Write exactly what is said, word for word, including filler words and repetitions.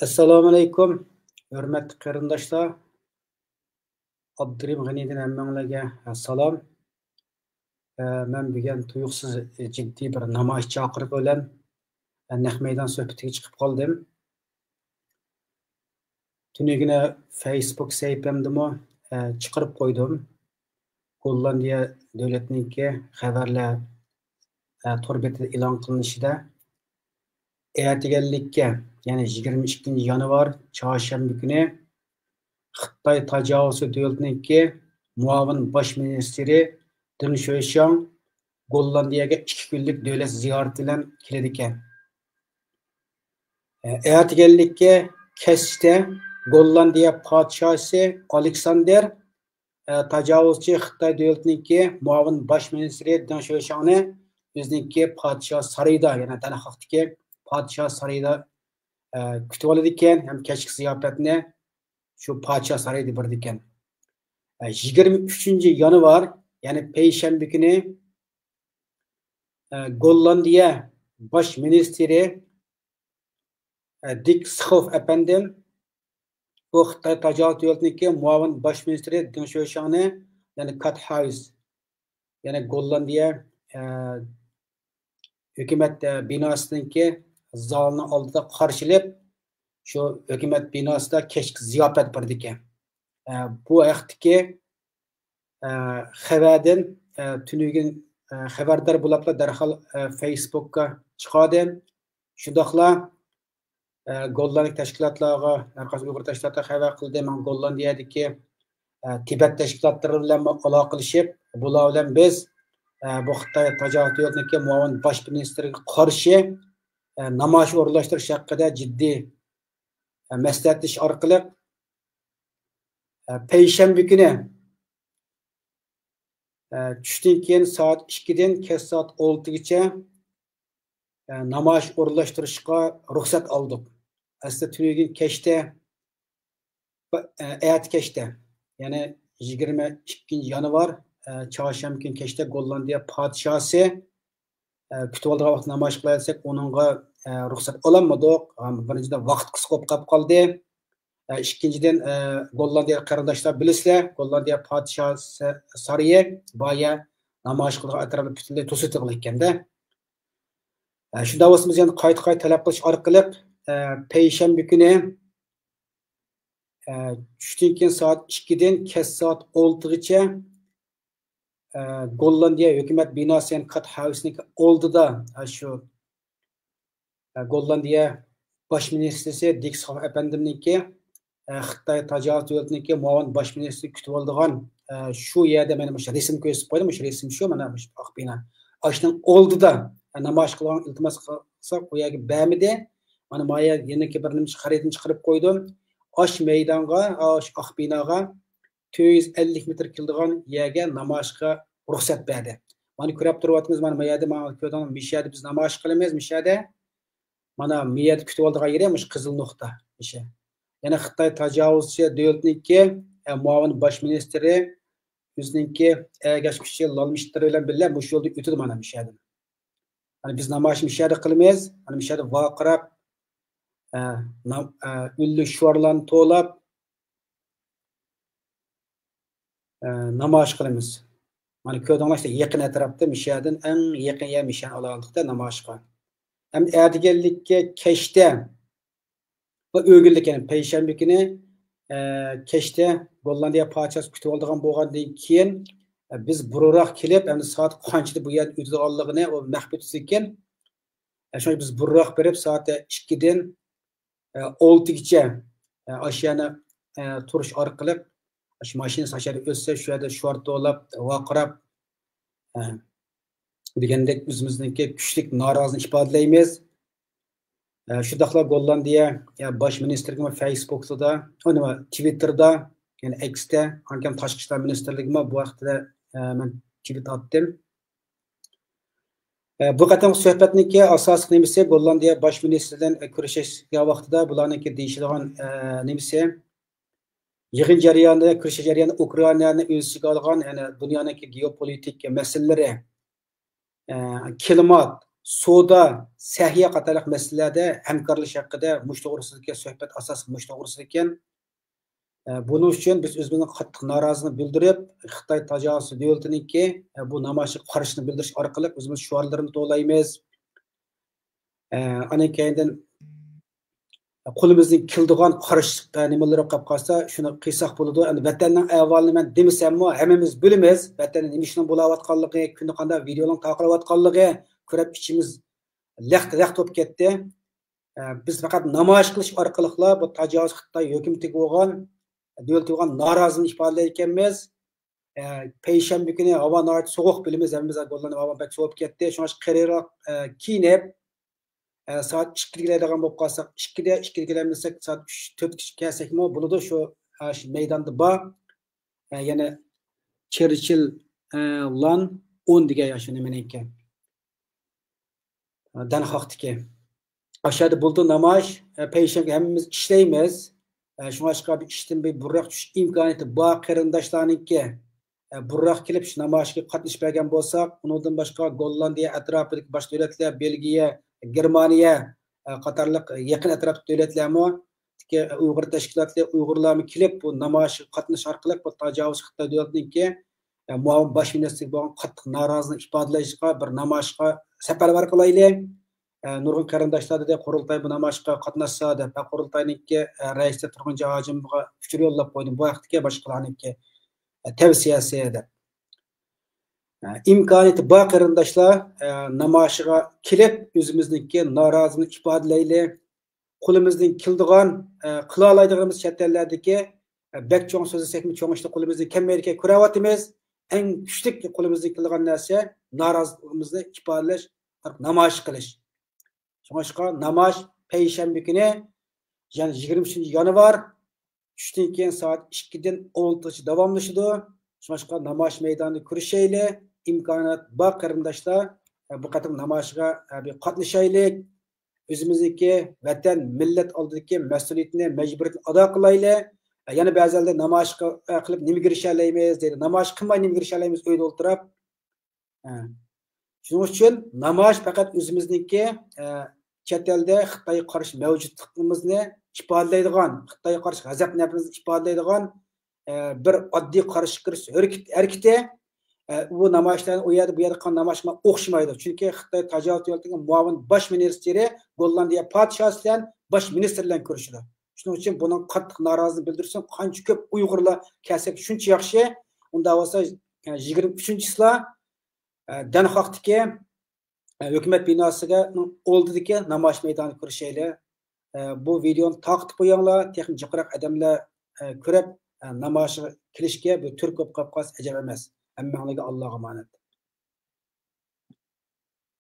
ئەسسالامۇئەلەيكۇم، ھۆرمەتلىك قېرىنداشلار. ئابدۇرېھىم غېنىدىن ھەممىڭلارگە سالام. ئە، مەن بۈگۈن تۇيۇقسىز جىددىي بىر نامايىش چاقىرىقى بىلەن، ئە، نەق مەيدان سۆھبىتىگە چىقىپ قالدىم. تۈنۈگۈنى فېيسبۇك سەھىپەمدىمۇ، ئە، چىقىرىپ قويدۇم. گوللاندىيە دۆلىتىنىڭكى خەۋەرلەر، ئە، تور بېتىدە ئېلان قىلىنىشىدا، ئەتىگەنلىككە، يەنى يىگىرمە ئىككىنچى يانۋار، چارشەنبە كۈنى خىتاي تاجاۋۇزچى دۆلىتىنىڭكى مۇئاۋىن باش مىنىستىرى دېڭ شۆشياڭ گوللاندىيەگە ئىككى كۈنلۈك دۆلەت زىيارىتى بىلەن كېلىدىكەن. ئەتىگەنلىككە كەچتە گوللاندىيە پادىشاھى ئالېكساندېر، ئە، تاجاۋۇزچى خىتاي دۆلىتىنىڭكى مۇئاۋىن باش مىنىستىرى دېڭ شۆشياڭنى ئۆزىنىڭكى پادىشاھ سارىيىدا، يەنى دەنخاقتىكى پادىشاھ سارىيىدا، ئە، كۈتۈۋالىدىكەن ھەم كەچلىك زىياپەتنى شۇ پادىشاھ سارىيىدا بېرىدىكەن. ئە، يىگىرمە ئۈچىنچى يانۋار، يەنى پەيشەنبە كۈنى، ئە، گوللاندىيە باش مىنىستىرى، ئە، دىك سخوف ئەپەندىم، بۇ خىتاي تاجاۋۇز دۆلىتىنىڭكى مۇئاۋىن باش مىنىستىرى دېڭ شۆشياڭنى، يەنى كاتهايس، يەنى گوللاندىيە، ئە، ھۆكۈمەت، ئە، بىناسىنىڭكى زالىنىڭ ئالدىدا قارشى ئېلىپ، شۇ ھۆكۈمەت بىناسىدا كەچلىك زىياپەت بېرىدىكەن. ئە، بۇ ھەقتىكى، ئە، خەۋەردىن، ئە، تۈنۈگۈن، ئە، خەۋەردار بولاپلا دەرھال، ئە، فېيسبۇكقا چىقاردىم. شۇنداقلا، ئە، گوللاندىيە تەشكىلاتلارغا، ھەر قايسى ئۇيغۇر تەشكىلاتلارغا خەۋەر قىلدىم. مانا گوللاندىيەدىكى، ئە، تىبەت تەشكىلاتلىرى بىلەن ئالاقىلىشىپ، بۇلار بىلەن بىز، ئە، بۇ خىتاي تاجاۋۇز دۆلىتىنىڭكى مۇئاۋىن باش مىنىستىرىگە قارشى، ئە، نامايىش ئورۇنلاشتۇرۇش ھەققىدە جىددىي، ئە، مەسلىھەتلىشىش ئارقىلىق، ئە، پەيشەنبە كۈنى، ئە، چۈشتىن كېيىن سائەت ئىككىدىن كەچ سائەت ئالتىگىچە، ئە، نامايىش ئورۇنلاشتۇرۇشقا رۇخسەت ئالدۇق. ئەسلى تۈنۈگۈن كەچتە، ئە، ئەتە كەچتە، يەنى يىگىرمە ئىككىنچى يانۋار، ئە، چارشەنبە كۈنى كەچتە گوللاندىيە پادىشاھى، ئە، كۈتۈۋالىدىغان ۋاقىتتا نامايىش قىلاي دېسەك، ئۇنىڭغا، ئە، رۇخسەت ئالالمىدۇق. ھەم بىرىنچىدىن، ۋاقىت قىسقا بولۇپ قاپ قالدى. ئە، ئىككىنچىدىن، ئە، گوللاندىيە قېرىنداشلار بىلىسىلەر، گوللاندىيە پادىشاھ سە-، سارىيى بايا نامايىش قىلىدىغان ئەتراپلار پۈتۈنلەي توسۇۋېتىلغان ئىكەندە. ئە، شۇنداق بولسا بىز يەنە قايتا-قايتا تەلەپ قىلىش ئارقىلىق، ئە، پەيشەنبە كۈنى، ئە، چۈشتىن كېيىن سائەت ئىككىدىن كەچ سائەت ئالتىغىچە، ئە، گوللاندىيە ھۆكۈمەت بىناسى، يەنى كات ھاۋسنىڭ ئالدىدا، ئە، شۇ، ئە، گوللاندىيە باش مىنىستىرى دىك سخوف ئەپەندىمنىڭكى، ئە، خىتاي تاجاۋۇز دۆلىتىنىڭكى مۇئاۋىن باش مىنىستىرى كۈتۈۋالىدىغان، ئە، شۇ يەردە مانا مۇشۇ رەسىم كۆرسىتىپ قويدۇم، مۇشۇ رەسىم شۇ، مانا مۇشۇ ئاق بىنا. ئاشۇنىڭ ئالدىدا، ئە، نامايىش قىلغان، ئىلتىماس قىلساق، ئۇ يەرگە بەرمىدى. مانا ما يەر يېنىكى بىر نېمە خەرىتىنى چىقىرىپ قويدۇم. ئاش مەيدانغا، ئاش ئاق بىناغا تۆت يۈز ئەللىك مېتىر كېلىدىغان يەرگە نامايىشقا رۇخسەت بەردى. مانا كۆرۈپ تۇرۇۋاتىمىز، مانا ما يەردە، مانا كۆردۈڭىز، مۇشۇ يەردە بىز نامايىش قىلىمىز، مۇشۇ يەردە. مانا ما يەردە كۈتۈۋالىدىغان يېرى مۇشۇ قىزىل نۇقتا، مۇشۇ. يەنى خىتاي تاجاۋۇزچى دۆلىتىنىڭكى، ئە، مۇئاۋىن باش مىنىستىرى ئۆزىنىڭكى ئەگەشكۈچى لالمىشتىرى بىلەن بىللە مۇشۇ يولدا ئۆتىدۇ مانا مۇشۇ يەردىن. مانا بىز نامايىشنى مۇشۇ يەردە قىلىمىز، مانا مۇشۇ يەردە ۋارقىراپ، ئە، نام-، ئە، ئۈنلۈك شوئارلارنى توۋلاپ، ئە، نامايىش قىلىمىز. مانا كۆردۈڭلار، يېقىن ئەتراپتا مۇشۇ يەردىن ئەڭ يېقىن يەر مۇشۇ يەرنى ئالالىدۇق-دە نامايىشقا. ئەمدى ئەتىگەنلىككە كەچتە ۋە ئۆگۈنلۈك، يەنى پەيشەنبە كۈنى، ئە، كەچتە گوللاندىيە پادىشاھى كۈتۈۋالىدىغان بولغاندىن كېيىن، ئە، بىز بۇرۇنراق كېلىپ، ئەمدى سائەت قانچىدا بۇ يەردە ئۆتىدىغانلىقىنى ئۇ مەخپىي تۇتىدىكەن. ئە، شۇڭا بىز بۇرۇنراق بېرىپ، سائەت ئىككىدىن ئە، ئالتىگىچە، ئە، ئاشۇ يەردە، ئە، تۇرۇش ئارقىلىق، ئاشۇ ماشىنىسى ئاشۇ يەردە ئۆتسە، شۇ يەردە شوئار توۋلاپ، ۋارقىراپ، ئە، دېگەندەك ئۆزىمىزنىڭكى كۈچلۈك نارازىلىقنى ئىپادىلەيمىز. ئە، شۇنداقلا گوللاندىيە، ئە، باش مىنىستىرىگىمۇ فېيسبۇكتا، ئۇ نېمە، تىۋىتتېردا، يەنى ئېكستا، ئاندىن تاشقى ئىشلار مىنىستىرلىكىمۇ بۇ ھەقتە، ئە، مەن تىۋىت ئاتتىم. ئە، بۇ قېتىمقى سۆھبەتنىڭكى ئاساسلىق نېمىسى، گوللاندىيە باش مىنىستىرى بىلەن، ئە، كۆرۈشۈشكەن ۋاقتىدا بۇلارنىڭكى دېيىشىدىغان، ئە، نېمىسى، يىغىن جەريانىدا، كۆرۈشۈش جەريانىدا ئۇكرائىنانى ئۆز ئىچىگە ئالغان، يەنى دۇنيانىڭكى گېئوپولىتىك مەسىلىلىرى، ئە، كىلىمات، سودا، سەھىيە قاتارلىق مەسىلىلەردە ھەمكارلىشىش ھەققىدە مۇشۇ توغرىسىدىكى سۆھبەت ئاساسلىق مۇشۇ توغرىسىدىكەن. ئە، بۇنىڭ ئۈچۈن بىز ئۆزىمىزنىڭ قاتتىق نارازىلىقىنى بىلدۈرۈپ، خىتاي تاجاۋۇزچى دۆلىتىنىڭكى، ئە، بۇ نامايىشىغا قارشىنى بىلدۈرۈش ئارقىلىق ئۆزىمىز شوئارلىرىنى توۋلايمىز. ئە، ئاندىن كېيىندىن قولىمىزدىن كېلىدىغان قارشىلىق، ئە، نېمىلىرى قېلىپ قالسا، شۇنى قىلساق بولىدۇ. ئەمدى ۋەتەننىڭ ئەھۋالىنى مەن دېمىسەممۇ، ھەممىمىز بىلىمىز. ۋەتەندە نېمە ئىشنىڭ بولاۋاتقانلىقى، كۈندە قانداق ۋىدېئونىڭ تارقىلىۋاتقانلىقى، كۆرۈپ ئىچىمىز لەخت-لەخت بولۇپ كەتتى. ئە، بىز پەقەت نامايىش قىلىش ئارقىلىقلا بۇ تاجاۋۇز خىتاي ھۆكۈمىتىگە بولغان، دۆلىتىگە بولغان نارازىلىقنى ئىپادىلەيدىكەنمىز. ئە، پەيشەنبە كۈنى ھاۋا ناھايىتى سوغۇق، بىلىمىز ھەممىمىز، گوللاندىيە ھاۋا بەك سوۋۇپ كەتتى. شۇڭا قېلىنراق، ئە، كىيىنىپ، ئە، سائەت ئىككىدە كېلەيدىغان بولۇپ قالساق، ئىككىدە، ئىككىدە كېلەلمىسەك، سائەت ئۈچ، تۆتكىچە كەلسەكمۇ بولىدۇ. شۇ، ئە، شۇ مەيداندا بار. ئە، يەنە چېرچىل، ئە، لان ئون دېگەن يا شۇ نېمىنىڭكى. دەنخاقتىكى. ئاشۇ يەردە بولىدۇ نامايىش، ئە، پەيشەنبە ھەممىمىز ئىشلەيمىز. ئە، شۇڭلاشقا بىر ئىشتىن بىر بۇرراق چۈشۈش ئىمكانىيىتى بار قېرىنداشلارنىڭكى، ئە، بۇرراق كېلىپ شۇ نامايىشقا قاتنىشىپ بەرگەن بولساق، ئۇنىڭدىن باشقا گوللاندىيە ئەتراپىدىكى باشقا دۆلەتلەر، بېلگىيە، گېرمانىيە، ئە، قاتارلىق يېقىن ئەتراپتىكى دۆلەتلەرمۇ، ئۇيغۇر تەشكىلاتلىرى، ئۇيغۇرلارمۇ كېلىپ، بۇ نامايىشقا قاتنىشىش ئارقىلىق بۇ تاجاۋۇز خىتاي دۆلىتىنىڭكى، ئە، مۇئاۋىن باش مىنىستىرىگە بولغان قاتتىق نارازىلىقىنى ئىپادىلەشكە بىر نامايىشقا سەپەرۋەر قىلايلى. ئە، نۇرغۇن قېرىنداشلار دېدى، قۇرۇلتاي بۇ نامايىشقا قاتناشسا دەپ، ھە، قۇرۇلتاينىڭكى، ئە، رەئىسى تۇرغۇن جاجىمغا ئۇچۇر يوللاپ قويدۇم. بۇ ھەقتىكى باشقىلارنىڭكى، ئە، تەۋسىيەسى دەپ. ئە، ئىمكانىيىتى بار قېرىنداشلار، ئە، نامايىشىغا كېلىپ، ئۆزىمىزنىڭكى نارازىلىقىنى ئىپادىلەيلى. قولىمىزدىن كېلىدىغان، ئە، قىلالايدىغىنىمىز چەت ئەللەردىكى، ئە، بەك چوڭ سۆزلىسەكمۇ، چوڭ ئىشلار قولىمىزدىن كەلمەيدىكەن، كۆرۈۋاتىمىز. ئەڭ كۈچلۈك قولىمىزدىن كېلىدىغان نەرسە نارازىلىقىمىزنى ئىپادىلەش، نامايىش قىلىش. شۇڭلاشقا نامايىش پەيشەنبە كۈنى، يەنى يىگىرمە ئۈچىنچى يانۋار، چۈشتىن كېيىن سائەت ئىككىدىن ئون ئالتىغىچە داۋاملىشىدۇ. شۇڭلاشقا نامايىش مەيدانىدا كۆرۈشەيلى. ئىمكانىيەت بار قېرىنداشلار، ئە، بۇ قېتىم نامايىشقا، ئە، بىر قاتنىشايلى. ئۆزىمىزنىڭكى ۋەتەن، مىللەت ئالدىدىكى مەسئۇلىيىتىنى، مەجبۇرىيىتىنى ئادا قىلايلى. ئە، يەنە بەزىلەر نامايىش قىل-، ئە، قىلىپ نېمە كىرىشەلەيمىز دەيدۇ. نامايىش قىلماي نېمە كىرىشەلەيمىز ئۆيدە ئولتۇرۇپ. ھە. شۇنىڭ ئۈچۈن نامايىش پەقەت ئۆزىمىزنىڭكى، ئە، چەت ئەلدە خىتايغا قارشى مەۋجۇتلۇقىمىزنى ئىپادىلەيدىغان، خىتايغا قارشى غەزەپ نەپرىتىمىزنى ئىپادىلەيدىغان، ئە، بىر ئاددىي قارشى تۇرۇش ھەرىكىتى. ئە، بۇ نامايىشلار ئۇ يەردە، بۇ يەردە قىلغان نامايىشقا ئوخشىمايدۇ. چۈنكى خىتاي تاجاۋۇز دۆلىتىنىڭ مۇئاۋىن باش مىنىستىرى گوللاندىيە پادىشاھى بىلەن باش مىنىستىر بىلەن كۆرۈشىدۇ. شۇنىڭ ئۈچۈن بۇنىڭ قاتتىق نارازىلىقىنى بىلدۈرسۇن. قانچە كۆپ ئۇيغۇرلار كەلسەك شۇنچە ياخشى. ئۇنداق بولسا، ئە، يىگىرمە ئۈچىنچى چىسلا، ئە، دەنخاقتىكى، ئە، ھۆكۈمەت بىناسىنىڭ ئالدىدىكى نامايىش مەيدانىدا كۆرۈشەيلى. ئە، بۇ ۋىدېئونى تارقىتىپ قويۇڭلار، تېخىمۇ جىقراق ئادەملەر، ئە، كۆرۈپ، ئە، نامايىشقا كېلىشكە بىر تۈرتكە بولۇپ قالىدىغان ئەجەب ئەمەس. ھەممەڭلارگە ئاللاغا ئامانەت.